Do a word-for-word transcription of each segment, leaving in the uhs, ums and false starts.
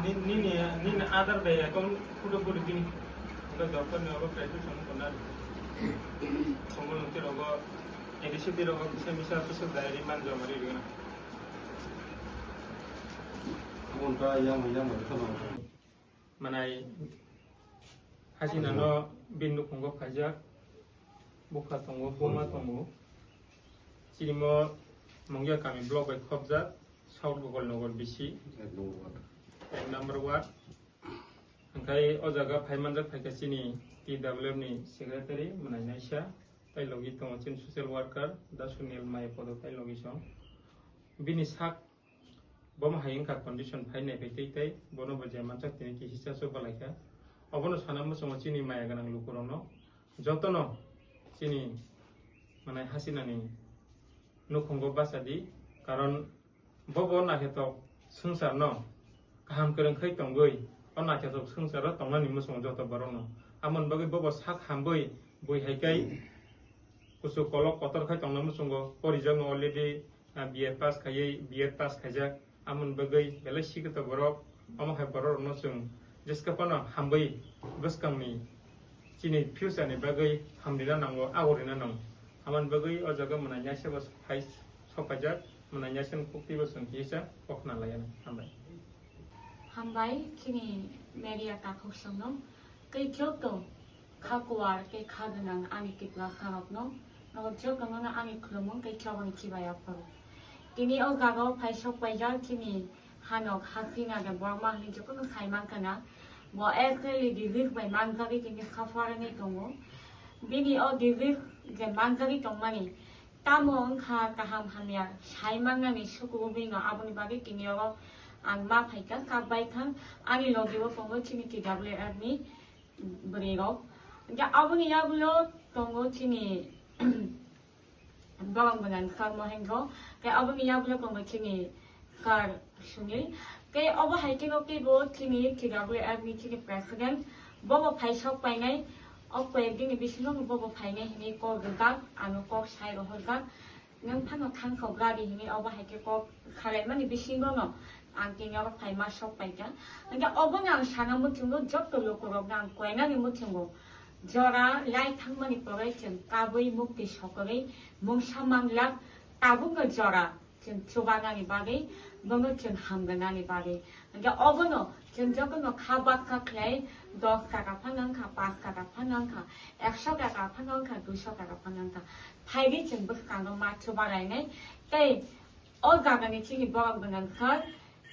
Ni- nini nini Aadhaar bai account photo photo bini ungkha dorkar ni oro private song kona. Songol nungti rogo A D C P rogo kisa misa kisa diary man joma ri rigana. Abon ta yang yang bai kono. Manai hasinano bini nukhungo phaijak, bukha tongo, buma tongo. Chini mo Mungia kami block bai khopjak, South Gogolnagar bisi, ek number ward. Hingkhai o jaga phai manjak phaikha chini T W F ni secretary, manai naisa, tai logi tongo chini social worker, Da Sunil Mayapodo tai logi song. Bini sak Bomo hai wngkha condition phai naiphai tei tei bono bo je mansak tini kihisa se balaikha. Obono sana muchungo chini maya gwnang lukurokno jotono chini manai hasinani nukhungo bachadi, karon bobo naikhetok swngcharno kaham kwrwng khai tongwi o naikhetok swngcharo tongnani muchungo joto borokno. Amoni bagwi bobo sak hambai bui hai kai kuchuk kolok kotor khai tongna muchungo, porijakno already, ah, B A pass khaiwi, B Ed pass khaijak, amoni bagwi belai sikito borok, omo hai borok rokno chwng jeska phano hambai bwskangni chini future ni bagwi hamrina nango, agorina nango. Amoni bagwi o jaga mwnai yaisa bo phai sok phaijak, mwnai yaisa ni kukti bo chwng kisa kokna laiya. Hambai. Hambai, chini media takhuk songno. Tei joto kha kuar tei kha gwnang ani Tiprasarokno, nogo jotono no ani khulumung tei chobani chibai yapharo. Tini o jaga o phai sok paijak chini Hanok Hasina de Borma hinwi jotono sai mankha na. Bo S L E disease bai manjagwi tini suffer wngwi tongo. Bini o disease je manjagwi tongmani tamo wngkha kaham hamya sai mannani suku wngwi no, aboni bagwi tini oro ang ma phaikha, kap baikha, ani logi o tongo chini T W F ni bwrwi rok. Hwnkhe aboni yagulo tongo chini borok gwnang sir Mohendro, tei aboni yagulo tongo chini sir Sunil. Tei obo hai khe no teibo chini T W F ni chini president, bobo phai sok painai, o koyek dini bisingo bobo phainai hinwi kok rijak, ano kok sai rohorjak. Nwng phano thangkho gari hinwi obo hai khe kok khalaimani bisingo no ang tini oro phaima sok paikha. Hwnkhe obono ang sana muchungo, joto lukurokno ang koinani muchungo, jora lai thangmani pore chwng kabui mukti sokorwi mungsa manglak, tabukno jora chwng chubanani bagwi, bono chwng hamrwnani bagwi. Hwnkhe obono chwng jotono kha baksa khlai, dos taka phano wngkha, panch taka phano wngkha, ekso taka phano wngkha, duiso taka phano wngkha. Phaidi chwng bwskango ma chuba lainai. Tei o jagani chini borok gwnang sir,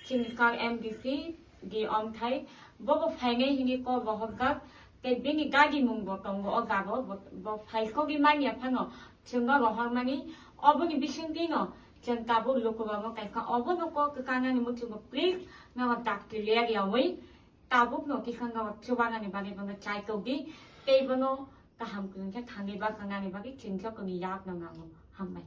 chini sir M D C, D Omthai, bobo phainai hinwi kok rohorjak. Tei bini gari mung bo tongo o jaga o, bo, bo phaisogwi manya phano chwngno rohormani. Oboni bisingtwi no chwng tabuk lukurokno kaisa obono kok kwchangnani muchungo, please, nono dakti ler yawi tabukno kisa nono chubanani bagwi bono chai tokdi, tei bono kaham kwrwng khe thangwi bachanani bagwi chwng jotono yakno nango. Hambai.